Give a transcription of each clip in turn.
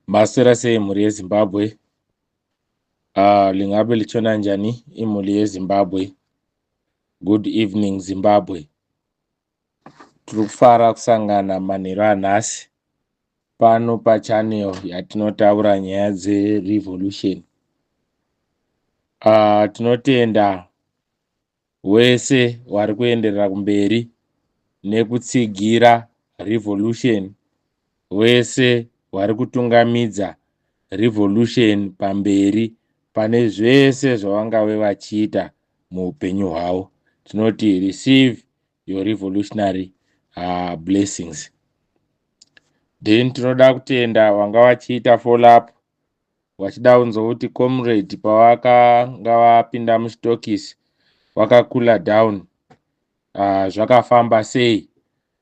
Maswera sei mhuri yeZimbabwe? Lingabe litshona njani imhuri yeZimbabwe? Good evening Zimbabwe. Tiri kufara kusangana manheru anhasi pano pachannel yatinotaura nyaya dzerevolution. Tinotenda wese wari kuenderera kumberi nekutsigira revolution, wese wari kutungamidza revolution pamberi pane zvese zvavangave vachiita muupenyu hwavo. Tinoti receive your revolutionary blessings. Then tinoda kutenda vanga vachiita follow up vachida kunzwa kuti comrade pavakanga vapinda muchitokisi wakakula down zvakafamba sei.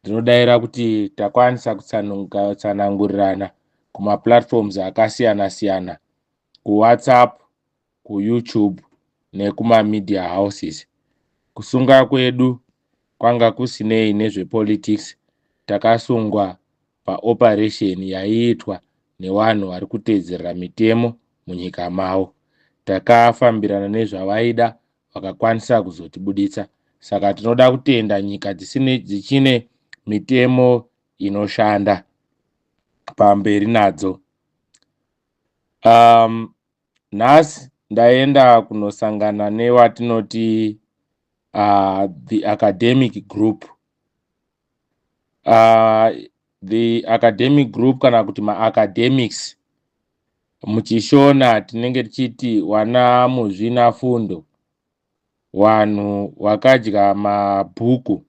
Ndinodaira kuti takwanisa kutsanangurirana kumaplatforms akasiyana siyana, kuWhatsApp, kuYouTube nekumamedia houses. Kusunga kwedu kwanga kusinei nezvepolitics, takasungwa paoperation yaiitwa nevanhu vari kuteedzerera mitemo munyika mavo. Takafambirana nezvavaida vakakwanisa kuzotibuditsa. Saka tinoda kutenda nyika dzichine mitemo inoshanda pamberi nadzo. Nhasi ndaenda kunosangana newatinoti the academic group. The academic group kana kuti maacademics muchishona tinenge tichiti wana muzvina fundo, vanhu vakadya mabhuku,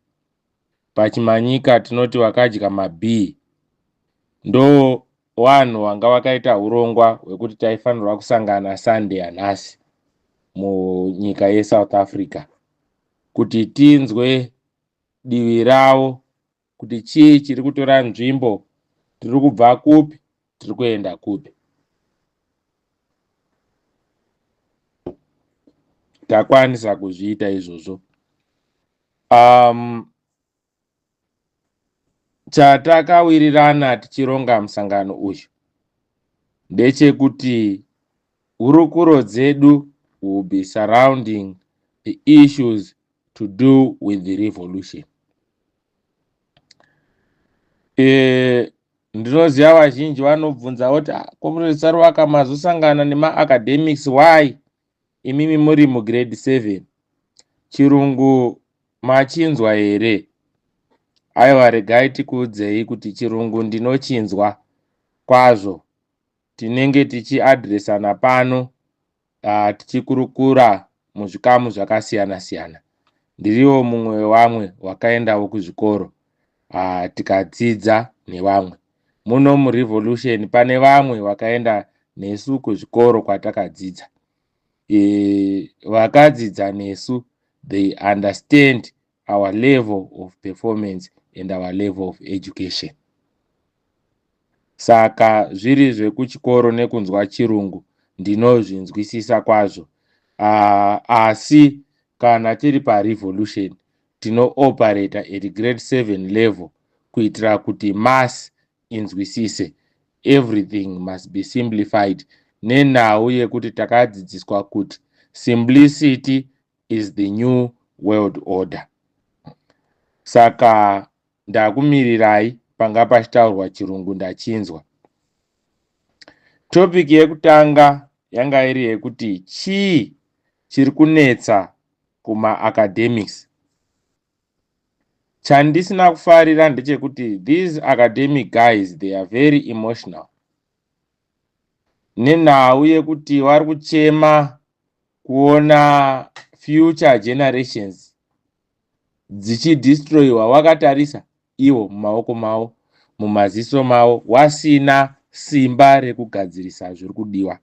pachimanyika tinoti vakadya mabhii, ndo vanhu vanga vakaita hurongwa hwekuti taifanirwa kusangana Sunday yanhasi munyika yeSouth Africa kuti tinzwe divi ravo kuti chii chiri kutora nzvimbo, tiri kubva kupi, tiri kuenda kupi. Takwanisa kuzviita izvozvo. Chatakawirirana tichironga musangano uyu ndechekuti hurukuro dzedu will be surrounding the issues to do with the revolution. Ndinoziva vazhinji vanobvunza kuti Comrade Saruvaka mazosangana nemaacademics why imimi muri mugrade 7? Chirungu machinzwa here? Aiwa, regai tikuudzei kuti chirungu ndinochinzwa kwazvo. Tinenge tichiadresana pano tichikurukura muzvikamu zvakasiyana siyana. Ndiriwo mumwe wevamwe wakaendawo kuzvikoro tikadzidza nevamwe. Muno murevolution pane vamwe vakaenda nesu kuzvikoro kwatakadzidza. Vakadzidza nesu, they understand our level of performance and our level of education. Saka zviri zvekuchikoro nekunzwa chirungu ndinozvinzwisisa kwazvo. Asi kana tiri parevolution tinooperata at grade 7 level kuitira kuti mass inzwisise. Everything must be simplified nenhau yekuti takadzidziswa kuti simplicity is the new world order. Saka ndakumirirai panga pachitaurwa chirungu ndachinzwa. Topic yekutanga yanga iri yekuti chii chiri kunetsa kumaacademics. Chandisina kufarira ndechekuti these academic guys, they are very emotional nenhau yekuti vari kuchema kuona future generations dzichidestroyiwa wakatarisa ivo mumaoko mavo, mumaziso mavo, wasina simba rekugadzirisa zviri kudiwa.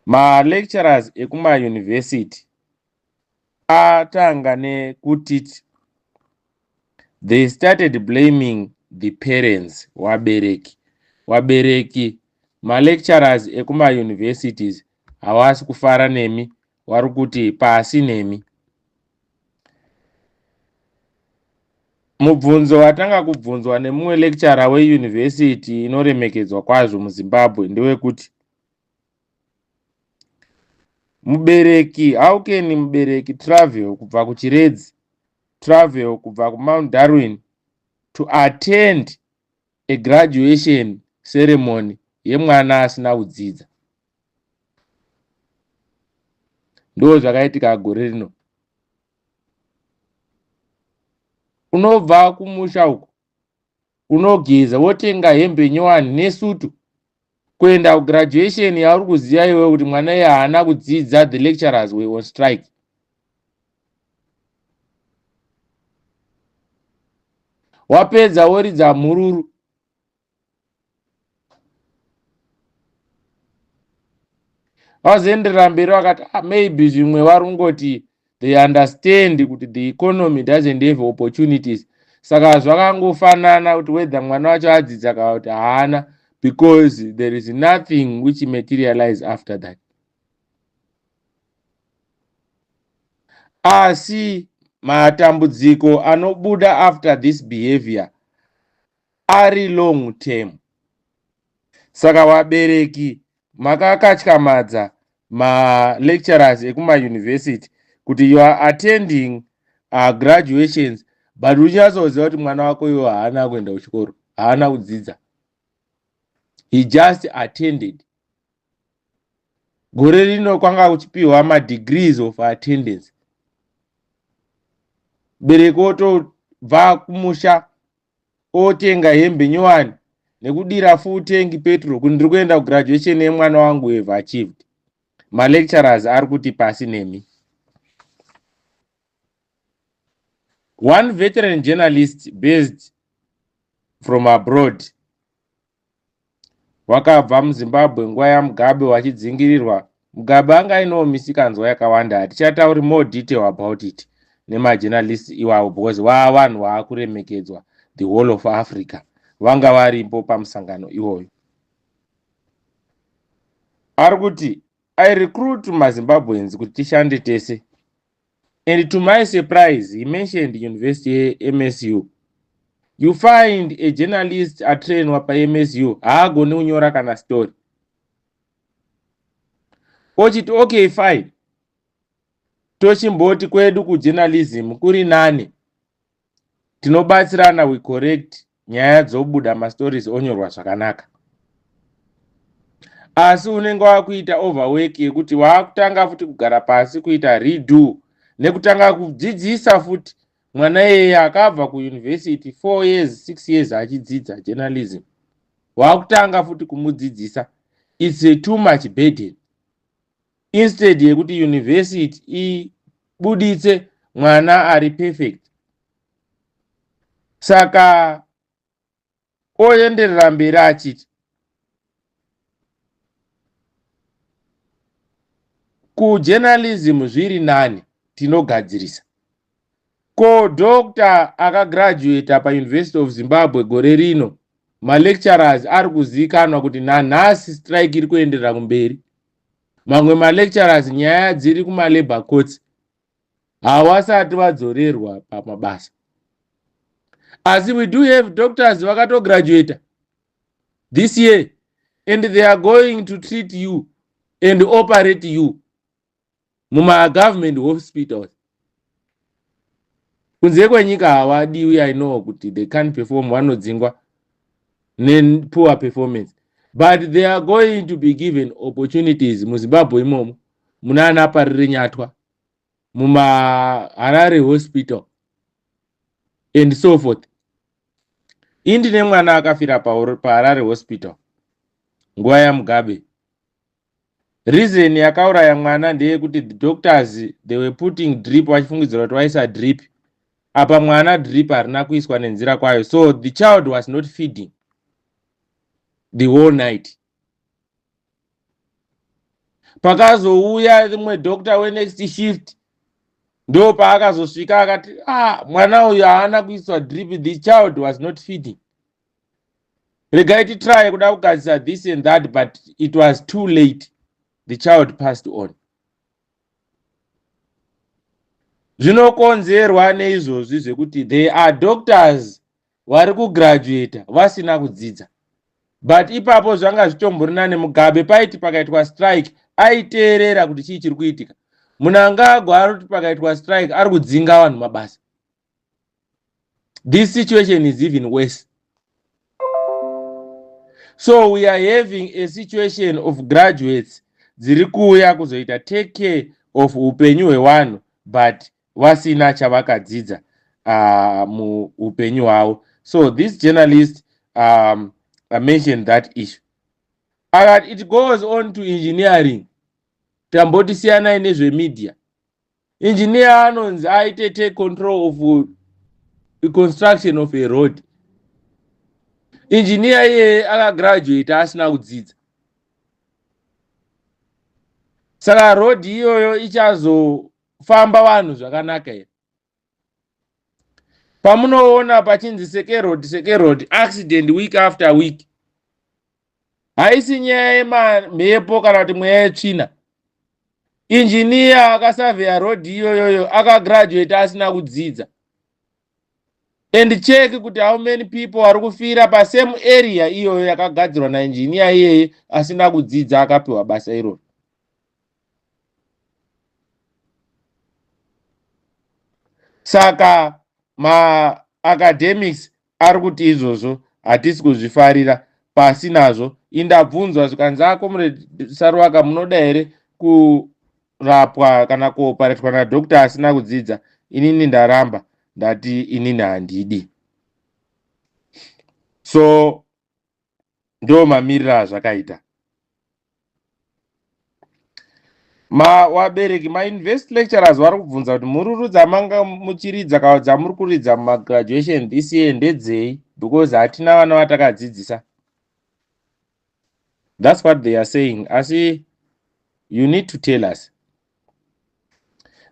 Malecturers ekumayunivhesiti atanga nekutiti they started blaming the parents, wabereki. Wabereki, malecturers ekumayunivhesities havasi kufara nemi, vari kuti pasi nemi. Mubvunzo watanga kubvunzwa nemumwe lecturer weyunivhesiti inoremekedzwa kwazvo muZimbabwe ndewekuti mubereki, how can mubereki travel kubva kuChiredzi, travel kubva kuMount Darwin to attend a graduation ceremony yemwana asina kudzidza? Ndo zvakaitika gore rino. Unobva kumusha uko, unogeza, wotenga hembe nyowani nesutu kuenda kugraduation yauri kuziva iwe kuti mwana iye haana kudzidza. The lecturers were on strike. Wapedza woridza mhururu. Vazoenderera mberi vakati, ah, maybe zvimwe vari kungoti they understand kuti the economy doesn't have opportunities, saka zvakangofanana kuti whether mwana wacho adzidza kana kuti haana, because there is nothing which materialize after that. Asi matambudziko anobuda after this behavior ari long term. Saka vabereki makakatyamadza malecturers ekumayunivhesiti kuti you are attending graduations, but uchinyatsoziva kuti mwana wako iwo haana kuenda kuchikoro, haana kudzidza, he just attended. Gore rino kwanga kuchipiwa madegrees of attendance. Bereki otobva kumusha, otenga hembe nyowani nekudira full tank petrol kuti ndiri kuenda kugraduation yemwana wangu have achieved. Malecturers ari kuti pasi nemi. One veteran journalist based from abroad, wakabva muZimbabwe nguva yaMugabe wachidzingirirwa. Mugabe anga ainawo misikanzwa yakawanda, hatichatauri more detail about it nemajournalist iwavo, because vaa vanhu vaakuremekedzwa the whole of Africa. Vanga varipo pamusangano iwoyo. Ari kuti, "I recruit maZimbabweans kuti tishande tese, and to my surprise," he mentioned university yeMSU, "you find a journalist atrainwa paMSU haagoni kunyora kana story." Ochiti, "Okay, fine, tochimboti kwedu kujournalism kuri nani, tinobatsirana, we correct nyaya dzobuda, mastories onyorwa zvakanaka. Asi unenge wakuita overwork yekuti waakutanga futi kugara pasi kuita redo nekutanga kudzidzisa futi mwana iyeye akabva kuyunivhesity 4 years, 6 years achidzidza journalism. Waakutanga futi kumudzidzisa. It's a too much burden." Instead yekuti university ibuditse mwana ari perfect. Saka oenderera mberi achiti kujournalism zviri nani, tinogadzirisa. Ko doctor akagraduata paUniversity of Zimbabwe gore rino, malecturers ari kuzivikanwa kuti nanhasi strike iri kuenderera kumberi. Mamwe malecturers nyaya dziri kumalabour courts, havasati vadzorerwa pamabasa. Asi we do have doctors vakatograduata this year and they are going to treat you and operate you mumagovernment hospitals. Kunze kwenyika havadiwi, I know kuti they can't perform, vanodzingwa nepoor performance, but they are going to be given opportunities muZimbabwe imomo, muna Parirenyatwa, mumaHarare Hospital and so forth. Indine mwana akafira paHarare Hospital nguva yaMugabe. Reason yakauraya mwana ndeyekuti the doctors, they were putting drip vachifungidzira kuti vaisa drip. Apa mwana drip harina kuiswa nenzira kwayo, so the child was not feeding the whole night. Pakazouya rimwe doctor wenext shift, ndo paakazosvika akati, "Ah, mwana uyu haana kuiswa drip, the child was not feeding, regai titry kuda kugadzisa this and that." But it was too late, the child passed on. Zvinokonzerwa neizvozvi zvekuti they are doctors vari kugraduata vasina kudzidza. But ipapo zvanga zvitombori nane. Mugabe paiti pakaitwa strike aiteerera kuti chii chiri kuitika. Mnangagwa ari kuti pakaitwa strike ari kudzinga vanhu mabasa. This situation is even worse. So we are having a situation of graduates dziri kuuya kuzoita take care of upenyu hwevanhu, but vasina chavakadzidza muupenyu hwavo. So this journalist mentioned that issue. Akati it goes on to engineering. Tamboti siyanai nezvemedia. Engineer anonzi aite take control of the construction of a road. Engineer iyeye akagraduate asina kudzidza, saka road iyoyo ichazofamba vanhu zvakanaka here? Pamunoona pachinzi Seke Road, Seke Road, accident week after week, haisi nyaya yemamhepo kana kuti mweya yetsvina. Injiniya akasurveya road iyoyoyo akagraduate asina kudzidza. And check kuti how many people vari kufira pasame area iyoyo yakagadzirwa nainjiniya iyeye asina kudzidza, akapiwa basa iroro. Saka maacademics ari kuti izvozvo hatisi kuzvifarira, pasi nazvo. Indabvunzwa zvikanzi, "Comrade Saruwaka, munoda here kurapwa kana kuoparetwa nadoctor asina kudzidza?" Inini ndaramba, ndati inini handidi. So ndo mamiriro azvakaita. Vabereki, mauniversity lecturers vari kubvunza kuti mhururu dzamanga muchiridza kana dzamuri kuridza mumagraduation this year ndedzei, because hatina vana vatakadzidzisa. That's what they are saying. Asi you need to tell us.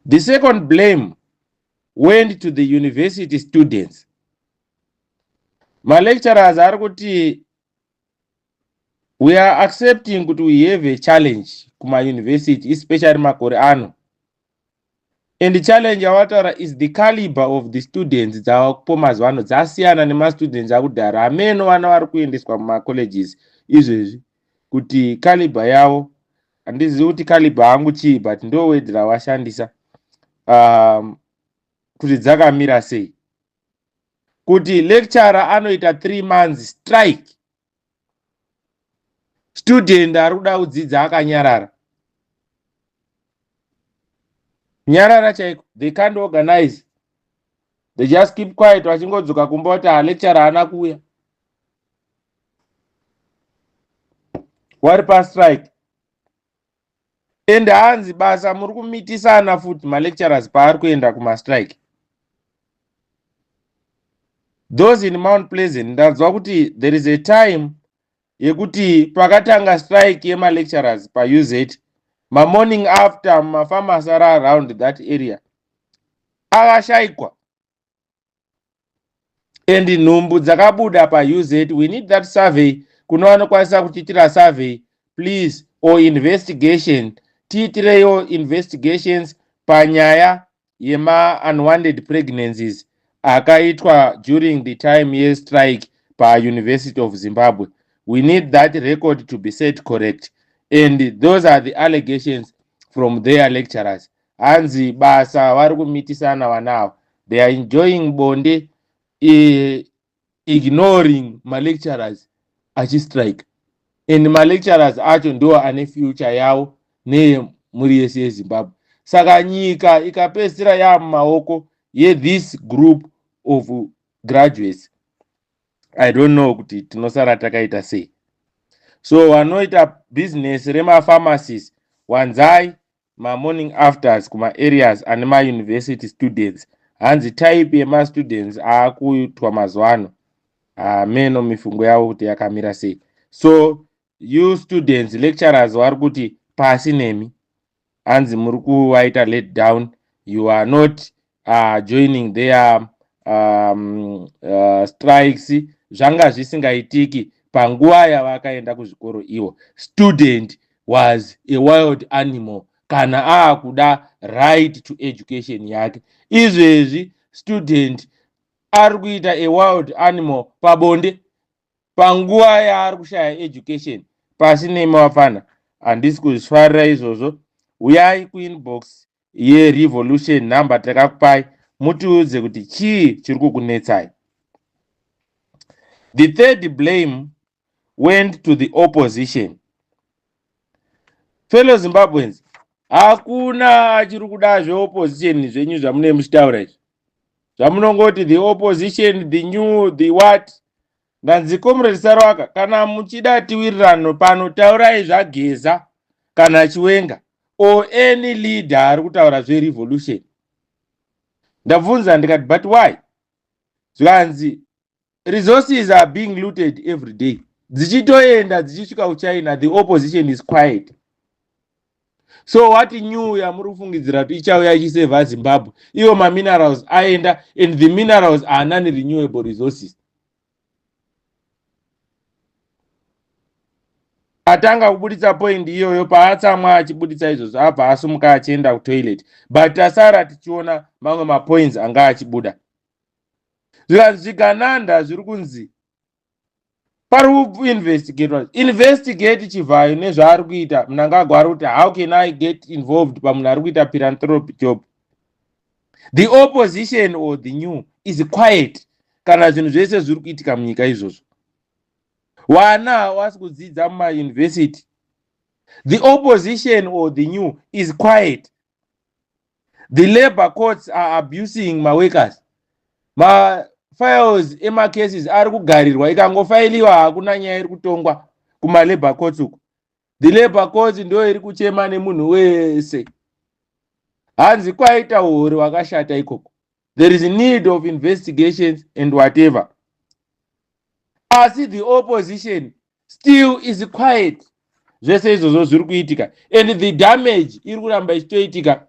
The second blame went to the university students. Malecturers ari kuti we are accepting kuti we have a challenge kumauniversity, especially makore ano, and challenge yawataura is the caliber of the students dzavakupo mazuva ano dzasiyana nemastudents akudhara. Hameno vana vari kuendeswa mumacolleges izvezvi kuti caliber yavo, handizivi kuti caliber hangu chii, but ndo word ravashandisa, kuti dzakamira sei, kuti lecturer anoita 3 months strike, student ari kuda kudzidza akanyarara nyarara chaiko. They can't organize, they just keep quiet, vachingodzoka kumba kuti alecturer haana kuuya, wari pastrike. And hanzi basa muri kumitisana futi malecturers paari kuenda kumastrike. Those in Mount Pleasant, ndanzwa kuti there is a time yekuti pakatanga strike yemalecturers paUZ, mamorning after mumapharmacy ari around that area akashayikwa and nhumbu dzakabuda paUZ. We need that survey. Kuno vanokwanisa kutiitira survey, please, or investigation. Tiitireyo investigations panyaya yema-unwanted pregnancies akaitwa during the time yestrike paUniversity of Zimbabwe. We need that record to be set correct. And those are the allegations from their lecturers. Hanzi basa vari kumitisana vana ava. They are enjoying bonde, ignoring malecturers achistrike, and malecturers acho ndo ane future yavo neyemhuri yese yeZimbabwe. Saka nyika ikapedzisira yamumaoko yethis group of graduates, I don't know kuti tinosara takaita sei. So vanoita business remapharmacies, wanzai mamorning afters kumaareas ane mauniversity students. Hanzi type yemastudents aakuitwa mazuva ano, hameno mifungo yavo kuti yakamira sei. So you students, lecturers vari kuti pasi nemi. Hanzi muri kuvaita let down. You are not joining their strikes. Zvanga zvisingaitiki panguva yavakaenda kuzvikoro ivo. Student was a wild animal. kana aakuda right to education yake. Izvezvi student ari kuita a wild animal pabonde panguva yaari kushaya education. Pasi nemi vafana, handisi kuzvifarira izvozvo. Uyai kuinbox yerevolution number takakupai mutiudze kuti chii chiri kukunetsai. The third blame went to the opposition. Fellow Zimbabweans, hakuna achiri kuda zveopposition zvenyu zvamunee muchitaura izvi, zvamunongoti the opposition, the new, the what. Ndanzi Comrade Sarawaka, kana muchida tiwirirano pano, taurai zvaGeza kana Chiwenga or any leader ari kutaura zverevolution. Ndabvunza ndikati, but why? Zvikanzi resources are being looted every day, dzichitoenda dzichisvika kuChina, the opposition is quiet. So what new yamuri kufungidzira kuti ichauya ichisevha Zimbabwe, iwo maminerals aenda, and the minerals are non renewable resources? Atanga kubuditsa point iyoyo, paatsamwa achibuditsa izvozvo, abva asumuka achienda kutoilet, but tasara tichiona mamwe mapoints anga achibuda. Zvikanzi zvigananda zviri kunzi pari kuinvestigatwa, investigate Chivhayo nezvaari kuita. Mnangagwa ari kuti, how can I get involved pamunhu ari kuita philanthropy job? The opposition or the new is quiet kana zvinhu zvese zviri kuitika munyika izvozvo. Vana havasi kudzidza mumayunivhesity, the opposition or the new is quiet. The labor courts are abusing maworkers, mafiles emacases ari kugarirwa, ikangofailiwa hakuna nyaya iri kutongwa kumalabor courts uku. The labor courts ndo iri kuchema nemunhu wese, hanzi kwaita uhori hwakashata ikoko, there is need of investigations and whatever, asi the opposition still is quiet. Zvese izvozvo zviri kuitika and the damage iri kuramba ichitoitika.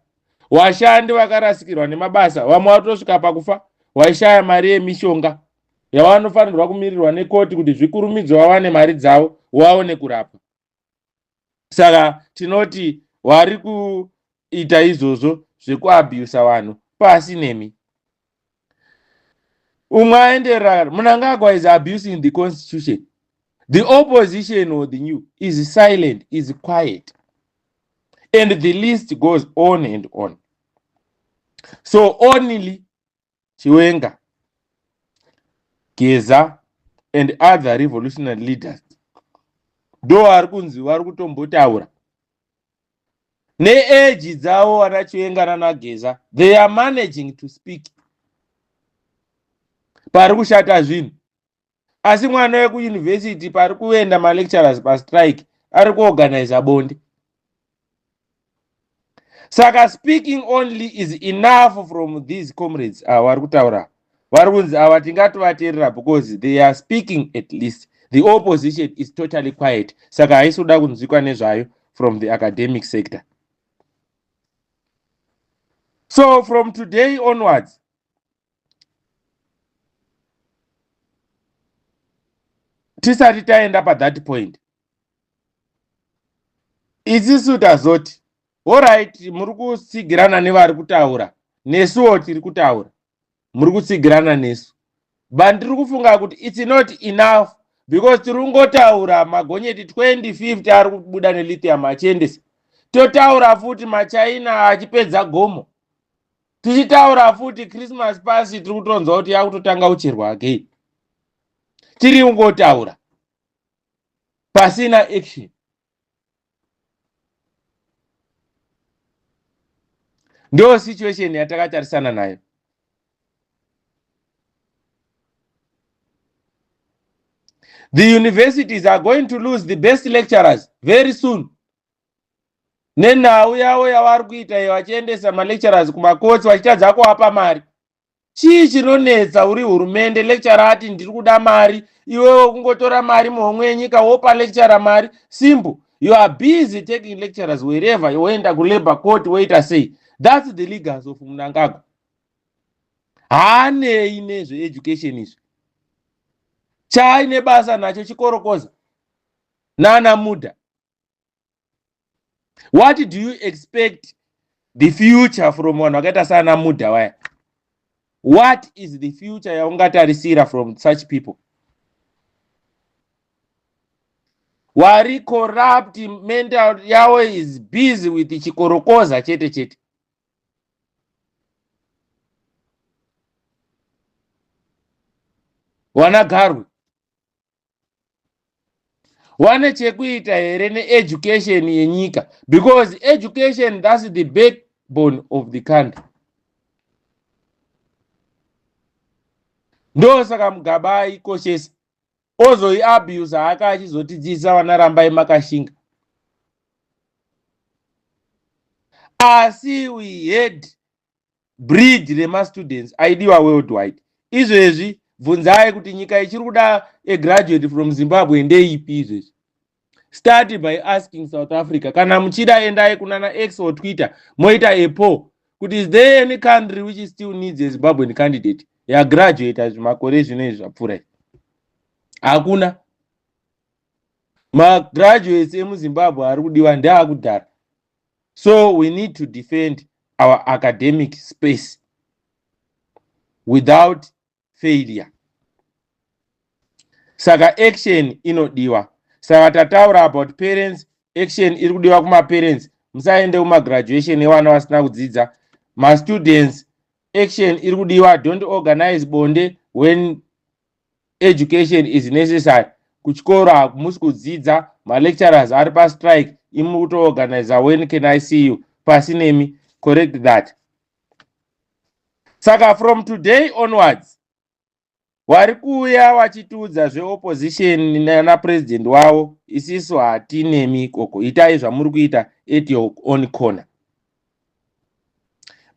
Vashandi vakarasikirwa nemabasa, vamwe vatosvika pakufa, waishaya mari yemishonga yavanofanirwa kumirirwa nekoti kuti zvikurumidzwe vawane mari dzavo vaone kurapwa. Saka tinoti vari kuita izvozvo zvekuabhusa vanhu, pasi nemi. Umwe aenderera, Mnangagwa is abusing the constitution, the opposition or the new is silent, is quiet, and the list goes on and on. So only Chiwenga, Geza and other revolutionary leaders ndo vari kunzi vari kutombotaura. Neage dzavo vana Chiwenga nanaGeza, they are managing to speak pari kushata zvinhu, asi mwana wekuyunivhesity pari kuenda malecturers pastrike ari kuorganiza bonde. Saka speaking only is enough from these comrades ava vari kutaura, vari kunzi ava tingatovateerera because they are speaking at least. The opposition is totally quiet, saka haisi kuda kunzwikwa nezvayo from the academic sector. So from today onwards, tisati taenda pathat point, isisu tazoti alright, muri kutsigirana nevari kutaura, nesuwo tiri kutaura, muri kutsigirana nesu, but ndiri kufunga kuti it's not enough because tiri kungotaura magonyeti 2050 ari kubuda nelithium achiendesa, totaura futi maChina achipedza gomo, tichitaura futi Christmas pasi tiri kutonzwa kuti yakutotanga kucherwa again. Tiri kungotaura pasina action. Ndo situation yatakatarisana nayo. The universities are going to lose the best lecturers very soon nenhau yavo yavari kuita iyo, vachiendesa malecturers kumakotsi vachitadza kuvapa mari. Chii chinonetsa? Uri hurumende, lecturer ati ndiri kuda mari, iwewe kungotora mari muhomwe yenyika wopa lecturer mari. Simple. You are busy taking lecturers wherever, woenda kulabour court, woita sei. That's the legacy of Mnangagwa. Haanei nezveeducation izvi, chaaine basa nacho chikorokoza nana mudha. What do you expect the future from vanhu vakaita saana Mudha vaya? What is the future yaungatarisira from such people? Wari corrupt, mental yavo is busy with chikorokoza chete chete. Wana Garwe wane chekuita here needucation yenyika? Because education, that's the backbone of the country. Ndosaka Mugabe aikoshesa, ozoiabuse hake achizotidzidzisa vana rambai makashinga. Asi we had breed remastudents aidiwa worldwide. Izvezvi bvunzai kuti nyika ichiri kuda a graduate from Zimbabwe ndeipi izvezvi? Start by asking South Africa. Kana muchida, endai kunana X or Twitter, moita a poll kuti is there any country which still needs a Zimbabwean candidate yagraduate zvimakore zvino izvi zvapfuura? Hakuna. Magraduates emuZimbabwe ari kudiwa ndeakudhara. So we need to defend our academic space without failure. Saka action inodiwa. Saka tataura about parents. Action iri kudiwa kumaparents: musaende kumagraduation evana vasina kudzidza. Mastudents, action iri kudiwa: don't organize bonde when education is necessary. Kuchikoro hamusi kudzidza, malecturers ari pastrike, imi kutoorganiza "When can I see you?" Pasi nemi. Correct that. Saka from today onwards, vari kuuya vachitiudza zveopposition napresident wavo, isisu hatinemi ikoko. Itai zvamuri kuita at your own corner,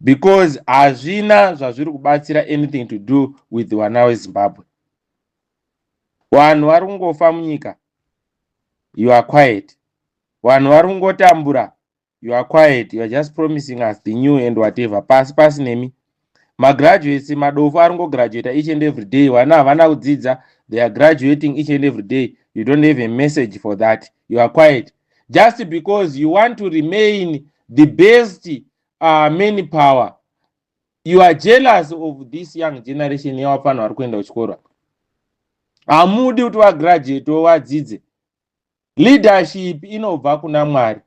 because hazvina zvazviri kubatsira anything to do with vana veZimbabwe. Vanhu vari kungofa munyika, you are quiet. Vanhu vari kungotambura, you are quiet. You are just promising us the new and whatever. Pasi pasi nemi. Magraduates madofu ari kungograduata each and every day. Vana havana kudzidza, they are graduating each and every day. You don't have a message for that. You are quiet just because you want to remain the best man power. You are jealous of this young generation yavafana vari kuenda kuchikoro. Hamudi kuti vagraduatewo vadzidze. Leadership inobva kuna Mwari.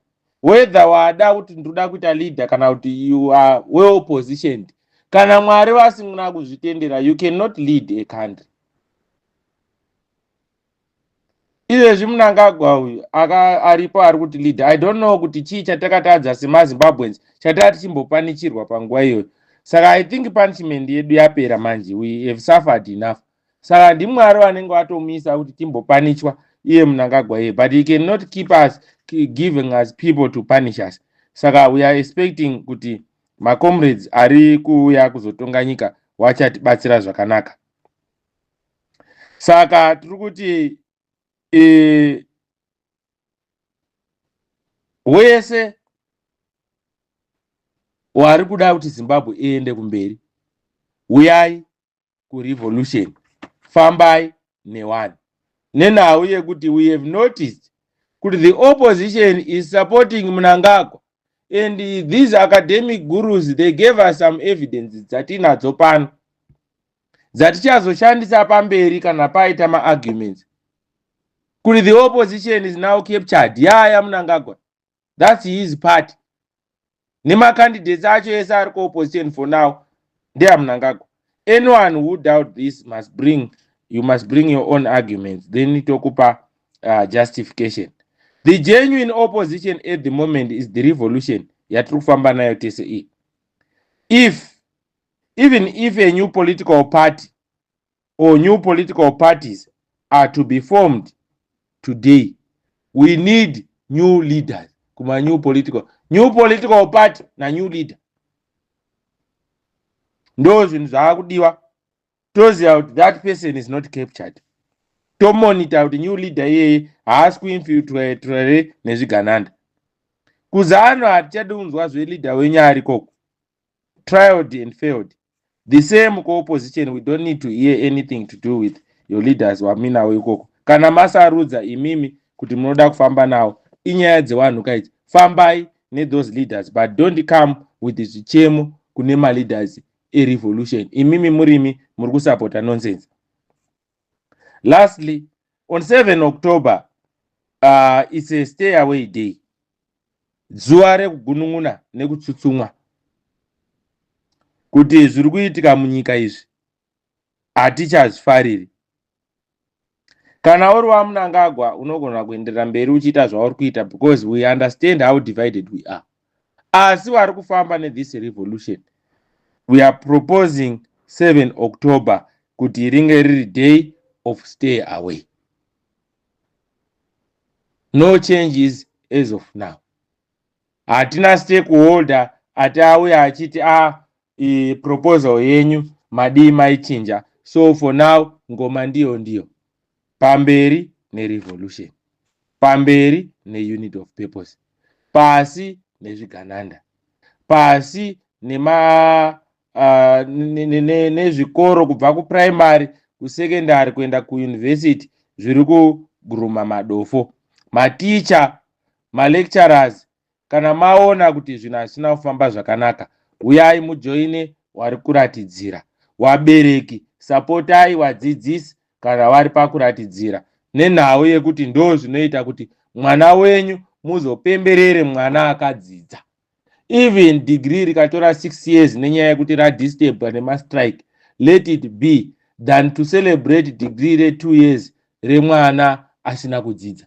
Whether wada kuti ndoda kuita leader kana kuti you are well positioned, kana Mwari vasina kuzvitendera, you cannot lead a country. Izvezvi Munangagwa uyu aripo ari kuti leader. I don't know kuti chii chatakatadza semaZimbabweans chataa tichimbopanichirwa panguva iyoyo. Saka I think punishment yedu yapera manje. We have suffered enough. Saka ndiMwari vanenge vatomisa kuti timbopanichwa iye Munangagwa iye, but he cannot keep us giving us people to punish us. Saka we are expecting kuti macomrades ari kuuya kuzotonga nyika wachatibatsira zvakanaka. Saka tiri kuti wese wari kuda kuti Zimbabwe iende kumberi, uyai kurevolution, fambai neone. Nenhau yekuti we have noticed kuti the opposition is supporting Munangagwa, and these academic gurus, they gave us some evidence dzatinadzo pano dzatichazoshandisa pamberi kana paita maarguments, kuti the opposition is now captured. Yaya Munangagwa, that's his party, nemacandidates acho ese ari kuopposition for now ndeaMunangagwa. Anyone who doubt this must bring you must bring your own arguments, then tokupa justification. The genuine opposition at the moment is the revolution yatiri kufamba nayo tese iyi. If even if a new political party or new political parties are to be formed today, we need new leaders kuma new political party nanew leader. Ndo zvinhu zvaakudiwa. Toziva kuti that person is not captured. Tomonita kuti new leader iyeye haasi kuinfiltrate nezvigananda. KuZanu hatichadi kunzwa zveleader wenyu ari koko, tried and failed. The same kuopposition, we don't need to hear anything to do with your leaders waminawo ikoko. Kana masarudza imimi kuti munoda kufamba nawo, inyaya dzevanhu kaidzi. Fambai nethose leaders, but don't come with zvichemo kune maleaders erevolution imimi murimi muri kusapota nonsense. Lastly, on 7 October, it's a stay away day, zuva rekugunun'una nekutsutsumwa kuti zviri kuitika munyika izvi hatichazvifariri. Kana uri waMunangagwa, unogona kuenderera mberi uchiita zvauri kuita because we understand how divided we are. Asi vari kufamba nethis revolution, we are proposing 7 October kuti ringe riri day of stay away. No changes as of now. Hatina stakeholder ati auya achiti a proposal yenyu madii maichinja. So for now, ngoma ndiyo ndiyo. Pamberi nerevolution, pamberi neunit of purpose, pasi nezvigananda, pasi nema nezvikoro kubva kuprimary, kusecondary, kuenda kuuniversity zviri kuguruma madofo. Maticha, malecturers, kana maona kuti zvinhu hazvisina kufamba zvakanaka, uyai mujoine wari kuratidzira. Wabereki, sapotai wadzidzisi kana vari pakuratidzira, nenhau yekuti ndo zvinoita kuti mwana wenyu muzopemberere mwana akadzidza. Even degree rikatora 6 years nenyaya yekuti radisturbwa nemastrike, let it be, than to celebrate degree re2 years remwana asina kudzidza.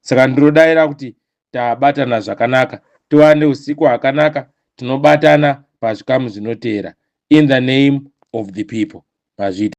Saka ndinodayira kuti tabatana zvakanaka, tiwane usiku hwakanaka. Tinobatana pazvikamu zvinoteera. In the name of the people, mazvita.